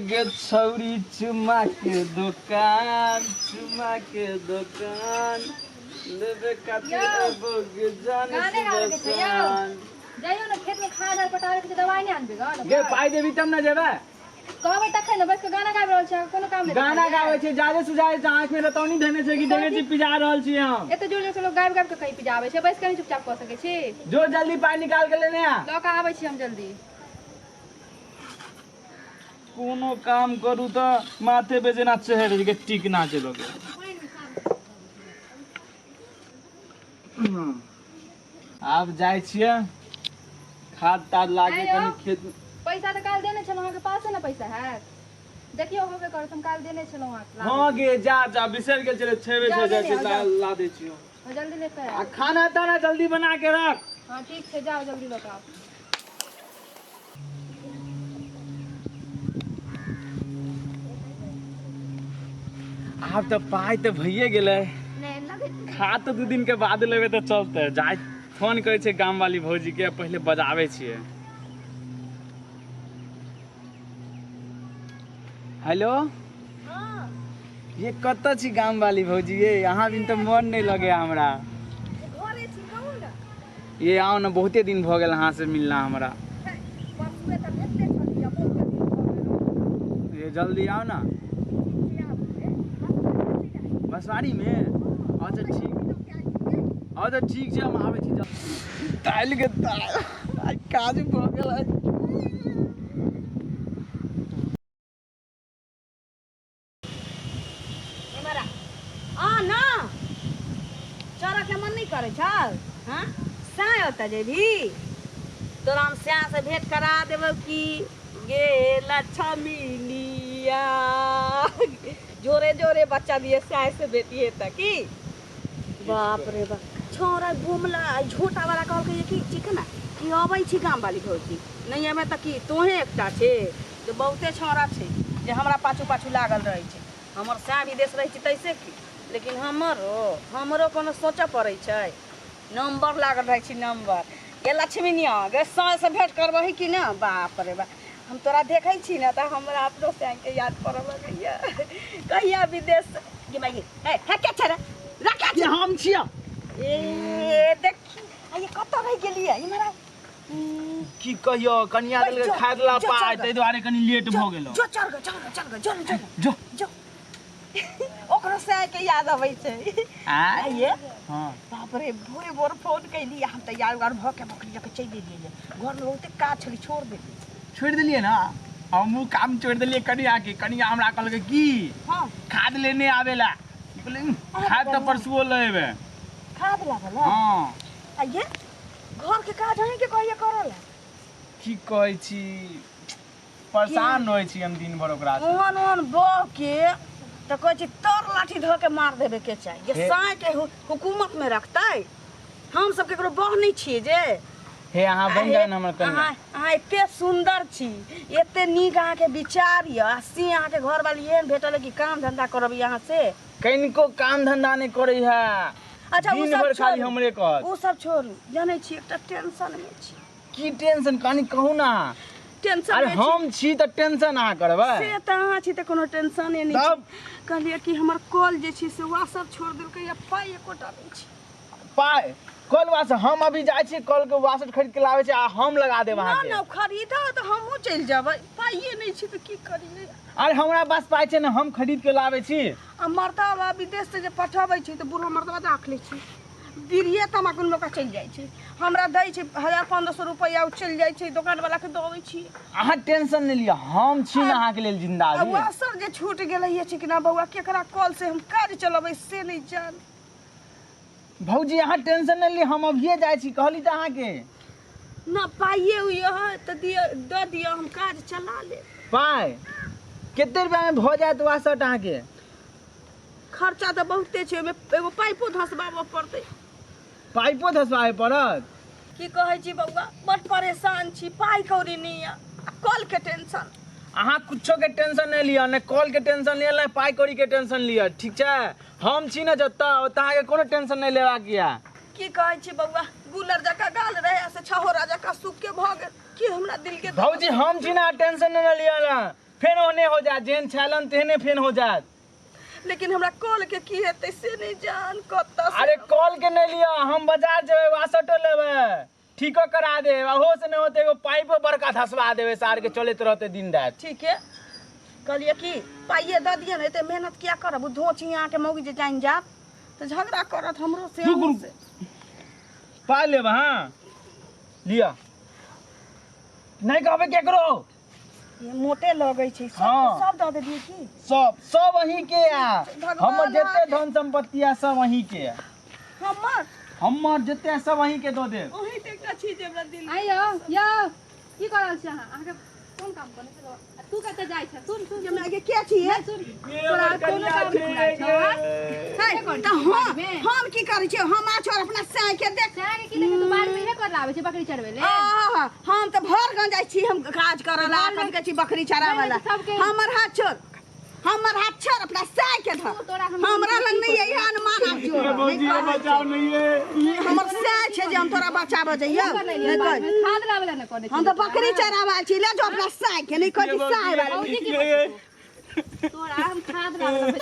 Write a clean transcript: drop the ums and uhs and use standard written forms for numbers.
गे छौरी चुमा के दोकान, चुमा के दोकान लेबे खातिर यौ, एबो गे जान गाने गाबै के छै यौ। जइयौ ने खेत में खाद आर पटाबै के छै, दवाई नहि आनबै गऽ गे पाइ देबी तब ने जेबै। कहबै तखन ने, बैस कऽ गाना गाबि रहल छी, अहाँके कोनो काम नहि गाना देखाइए? गाबै छै जादे सुझाए छै, आँखि में रतौनी धेने छै कि देखै छी पिजा रहल छी हम। एते जोर जोर से लोक गाबि गाबि कऽ कहीं पिजाबै छै? बैस कऽ नहि चुपचाप कऽ सकै छी? जो जल्दी पाइ निकाल के लेने आ। लऽ कऽ आबै छी हम जल्दी। कोनो काम करू तऽ माथे पे जेना चढ़ि के टिक नाचे लगे। आब जाइ छियै खाद ताद लागे आँय यौ। कनि खेत। पैसा तऽ काल्हि देने छलहुँ, अहाँके पासे ने पैसा हैत? देखियौ होबे करत, हम काल्हि देने छलहुँ अहाँके। हँ गे, जा जा, बिसरि गेल छलै। छेबे जाउ छै, जाइ लेने छै आउ, ला जाउ। ला दै छियौ। हँ, जल्दी लेके आ आउ। खाना ताना जल्दी बना के रख। हँ ठीक छै, जाउ जल्दी लऽ कऽ आउ। आब तऽ पाइ तऽ भइए गेलै, खाद तऽ 2 दिन के बाद लेबै तऽ चलतै। जाइ फोन करै छै गाम वाली भौजी के, पहिले बजाबै छियै। हेलो, ये कतऽ छी गाम वाली भौजी? ये अहाँ बिन तऽ मन नहि लगैया हमरा। घरे छी, कहू ने। ये आउ ने, बहुते दिन भऽ गेल अहाँ से मिलना हमरा। परसुए तऽ भेटले छलियै, बहुते दिन भऽ गेल। ये जल्दी आउ ने। बसवाड़ी में? अच्छा ठीक, अच्छा ठीक छै, हम आबै छी। दालि के दालि, आइ काज भऽ गेल आइ। एम्हर आ। आ ना चढ़ऽके मन नहि करै छौ? हँ, साँय ओतऽ जेबही? तोरा हम साँयसँ भेँट करा देबौ की। गे लक्ष्मीनिया, जोरे जोरे बच्चा दिए साँयसँ भेटी हेतै की। बाप रे बाप, छौड़ा घुमला झोटा वाला कहलकै जे की ठीक ने कि अबै छी गाम वाली भौजी, नहि एबै तऽ की तोहे एकटा छे जे बहुते छौड़ा छै जे हमरा पाछू पाछू लागल रहै छै। हमर साँय विदेश रहै छै तैसे की, लेकिन हमरो हमरो कोनो सोचऽ पड़ै छै। नम्बर लागल रहै छै नम्बर। गे लक्ष्मीनिया गे, साँयसँ भेँट करबही कि ने? बाप रे बाप, हम तोरा देखै छी ने तऽ हमरा अपनो साँयके याद पड़ऽ लगैए। कहिया विदेश गे माय गे, हे हे, के छै रे रे, के ये छै? हम छियै। ए देखी, आ ये कतऽ रहि गेलियै? इम्हर आउ। की कहियो, कनिया देलकै जो, खाद ला जो, पाइ, चल ताहि दुआरे कनि लेट भऽ गेलो। जो चढ़ ग, चढ़ ग, चढ़ ग, जो जो। जो। जो, ओकरो साँयके याद अबै छै। आय। आइए। हँ। बाप रे, भोरे भोर फोन कैली, हम तैयार उयार भऽ के बकरी लऽ के चलि एलियै। घरमे बहुते काज छलै, छोड़ देली। छोड़ि देलियै ने, हमहूँ काम छोड़ि देलियै कनिया के। कनिया हमरा कहलकै की खाद लेने आबे ला। कहलियै, खाद तऽ परसुओ लऽ एबै। खाद लागल है? हँ। आइए, घरके काज अहीँके कहैए करऽ ला? की कहै छी, परेशान रहै छी हम दिन भरि ओकरा से। ओहन ओहन बह के तऽ कहै छी तर लाठी धऽ के मार देबे के चाही जे साँय के हुकूमत में रखतै। हम सब केकरो बह नहि छियै जे हे अहाँ बनि जाउ ने हमर कनिया। अहाँ अहाँ एते सुन्दर छी, एते नीक अहाँके विचार यऽ, आ से अहाँके घरवाली एहन भेटल कि काम धंधा करब अहाँ से? कनिको काम धंधा नहि करै है। अच्छा, ओ दिन सब भरि खाली छोड़ू। हमरे कहत। ओ सब छोड़ू, जानै छी एकटा टेंशन मे छी। की टेंशन, कनि कहू ना। टेंशन अरे मे छी। हम छी तऽ टेंशन अहाँ करबै? से तऽ अहाँ छी तऽ कोनो टेंशने नहि तब? छै। कहलियै कि हमर कॉल जे छै से वासर छोड़ देलकै या पाइ एकोटा नहि छै। पाइ कल वासर हम अभी जाइ छी, कल के वासर खरीद के लाबै छी आ हम लगा देब ना अहाँके। ना, खरीदऽ तऽ हमहूँ चलि जेबै, पाइए नहि छै तऽ की करियै? अरे हमरा पास पाइ छै ने, हम खरीद के लाबै छी। आ मर्दबा विदेश से जे पठबै छै तऽ बूढ़ा मर्दबा राख लै छै, बीड़िए तमाकुल लऽ कऽ चलि जाइ छै। हमरा दै छै 1000-1500 रुपैआ, ओ चलि जाइ छै दोकानवलाके दऽ अबै छियै। अहाँ टेंशन नहि लिअ, हम छी ने अहाँके लेल जिंदा। आ अभी वासर जे छूटि गेलै छै कि ना बौआ, केकरा कॉल से हम काज चलेबै से नहि जान। भौजी, अहाँ टेंशन नहि लिअ, हम अभिये जाइ छी, कहली तऽ अहाँके। ना पाइए उइए है तऽ दिअ, दऽ दिअ, हम काज चला लेब। पाइ कते रुपैआमे भऽ जायत वासट अहाँके? खर्चा तऽ बहुते छै ओहिमे, एगो पाइपो धसबाबऽ पड़तै। पाइपो धसबाबे पड़त? की कहै छी बौआ, बड परेशान छी, पाइ कौड़ी नहि यऽ आ कलके टेंशन। अहाँ कुछो के टेंशन नहि लिअ, ने कॉल के टेंशन लिअ, ने पाइ कौड़ी के टेंशन लिअ, ठीक छै? हम छी ने जतऽ, ओतऽ अहाँके कोनो टेंशन नहि लेबाक यऽ। की कहै छी बौआ, गुलर जकाँ गाल रहै से छहोरा जकाँ सूख के भऽ गेल। की हमरा दिल के भौजी, हम छी ने, टेंशन नहि लिअ ने। फेन ओने हो जायत, जेहन छलन तेहने फेन हो जायत। लेकिन हमरा कल के की हेतै से नहीं जान कतऽ से। अरे कॉल के नहीं लिया, हम बाजार जेबै, वासटो लेबै, ठीको करा देब, ओहो से नहीं होते एगो पाइपो बड़का धसवा देबै, सार के चलैत रहतै दिन राति। ठीक है, कहलिए कि पाइए दऽ दिअ ने, एते मेहनत किया करब? ओ धोची अहाँके मौगी जे जानि जायत तऽ झगड़ा करत हमरो से। रुक, अहूँ रुक। से। पाइ लेब? हाँ लिअ, नहीं कहबै केकरो। ये मोटे लगै छै सब। हाँ। सब दऽ देलियै की? सब सब अहीं के आ। भगवान हमर जते अहाँके- धन संपत्ति आ सब अहीं के आ। हमर? हमर जते आ, सब अहीं के दऽ देब। ओही तऽ एकटा चीज हमरा दिल। आइ यौ यौ, की कर रहल छी अहाँ? अहाँके कोन काम करने छलौ? आ तू कतऽ जाइ छ? सुन सुन। हमरा के के छियै? सुन, तोरा कोनो काम नहि फुराइ छौ, हाँ? है, तऽ हम की करै छियै? हम आछो अपना साँइ के देख। सएह के की देखै? तू बाड़ में इहे कर आबै छै बकरी चरबै ले? आहा, हम तऽ भरगंज जाइ छी, हम काज करऽ ला, कथी कहै छी, बकरी चराबै ला। नहि, सबके- हमर हाथ छोड़, हमर हाथ छोड़, अपना साँइ के धर। तोरा हम- हमरा लग नहि यऽ एहन मान आब जोड़। भौजी बचाओ, नहीं है। हमर साँइ छै जे हम तोरा बचाबऽ जइयौ? कर नहि लेलियै बाड़ कह। में खाद लाबै ला ने करने। हम तऽ बकरी चराबै छी, ले जो अपना साँइ के, नहि कहै छी साँइ वाला। भौजी की, तोरा हम खाद लाबै ला।